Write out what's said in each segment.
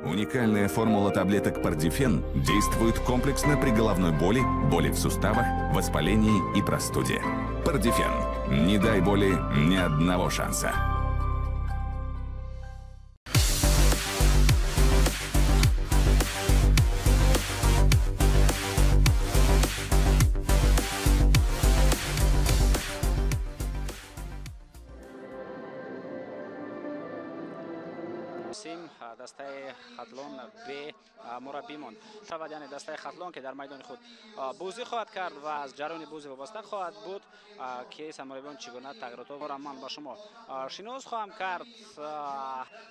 Уникальная формула таблеток Пардифен действует комплексно при головной боли, боли в суставах, воспалении и простуде. Пардифен. Не дай боли ни одного шанса. Дастаи Хатлон бе мураббӣ монд. Шавад, яъне дастаи Хатлон, ки дар майдони худ бозӣ хоҳад кард ва аз ҷараёни бозӣ вобаста хоҳад буд, ки сармураббиён чӣ гуна тағйиротҳоро ман ба шумо шинос хоҳам кард.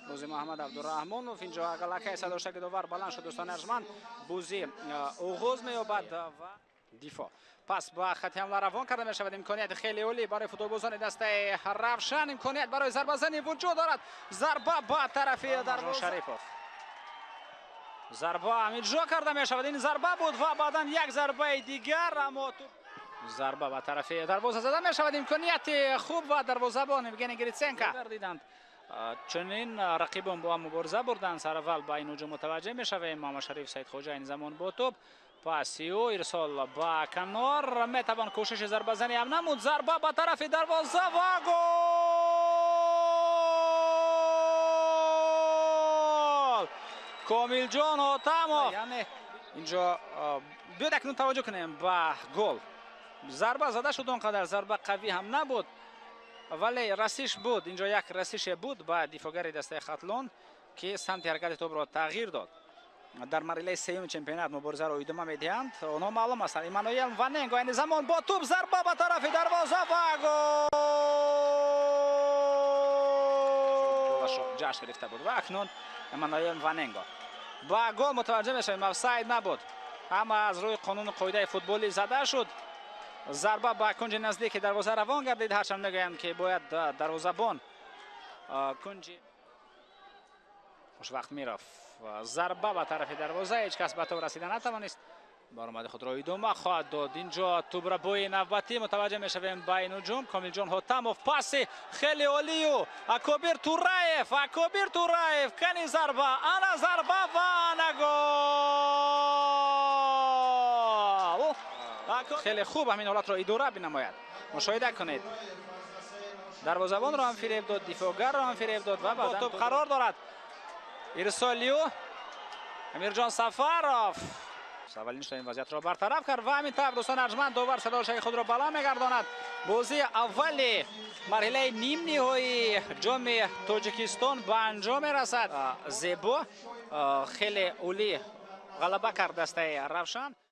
Бозӣ Муҳаммад Абдураҳмонов инҷо аллакай садоштаги довар баланд шуд. Дӯстони арҷманд, бозӣ оғоз меёбад ва дифоъ пас ба хати ҳамла равон карда мешавад. Имконияти хеле олӣ барои футболбозони дастаи Равшан, имконият барои зарбазанӣ вуҷуд дорад. Зарба ба тарафи дарвоза. Шарипов зарба ҳам иҷро карда мешавад. Ин зарба буд ва баъдан як зарбаи дигар, аммо зарба ба тарафи дарвоза зада мешавад. Имконияти хуб ва дарвозабон Евгений Гриценко гардиданд. Чунин рақибон бо ҳам мубориза бурданд. Сараввал ба ин ҳуҷум мутаваҷҷеҳ мешавем. Муҳаммадшариф Саидхоҷа ин замон бо тӯб паси ӯ ирсол ба канор, метавон кӯшиши зарбазанӣ ҳам намуд. Зарба ба тарафи дарвоза ва гол! Комилҷон Отамов. Яъне инҷо биёд акнун таваҷҷӯҳ кунем ба гол. Зарба зада шуд, он қадар зарба қавӣ ҳам набуд, вале расиш буд. Инҷо як расише буд ба дифоъгари дастаи Хатлон, ки самти ҳаракати тӯбро тағйир дод. Дар марҳилаи сеюми чемпионат муборизаро идома медиҳанд. Онҳо маълум ҳастанд. Эммануэл Ваненго айни замон бо тӯб, зарба ба тарафи дарвоза ва гол! Ҷашн гирифта буд ва акнун Эммануэл Ваненго ба гол мутаваҷҷеҳ мешавем. Офсайд набуд, ҳама аз рӯи қонуну қоидаи футболӣ зада шуд. Зарба ба кунҷи наздики дарвоза равон гардид. Ҳарчанд мегӯянд, ки бояд дарвозабон кунҷи хушвақт мерафт. Зарба ба тарафи дарвоза, ҳеҷ кас ба тӯб расида натавонист. Баромади худро идома хоҳад дод. Инҷо тӯбрабои навбатӣ мутаваҷҷеҳ мешавем ба ин ҳуҷум. Комилҷон Ҳотамов, паси хеле олию Акобир Тураев, Акобир Тураев, кани зарба, ана зарба ва ана гол! Хеле хуб ҳамин ҳолатро идора бинамояд. Мушоҳида кунед, дарвозабонро ҳам фиреб дод, дифоъгарро ҳам фиреб дод ва баъдан тӯб қарор дорад. Ирсолию Амирҷон Сафаров аввалин шуда ин вазъиятро бартараф кард ва ҳамин тавр дӯстони арҷманд, довар садошаи худро баланд мегардонад. Бозии аввали марҳилаи нимниҳоии ҷоми Тоҷикистон ба анҷом мерасад. Зебо, хеле олӣ ғалаба кард дастаи Равшан.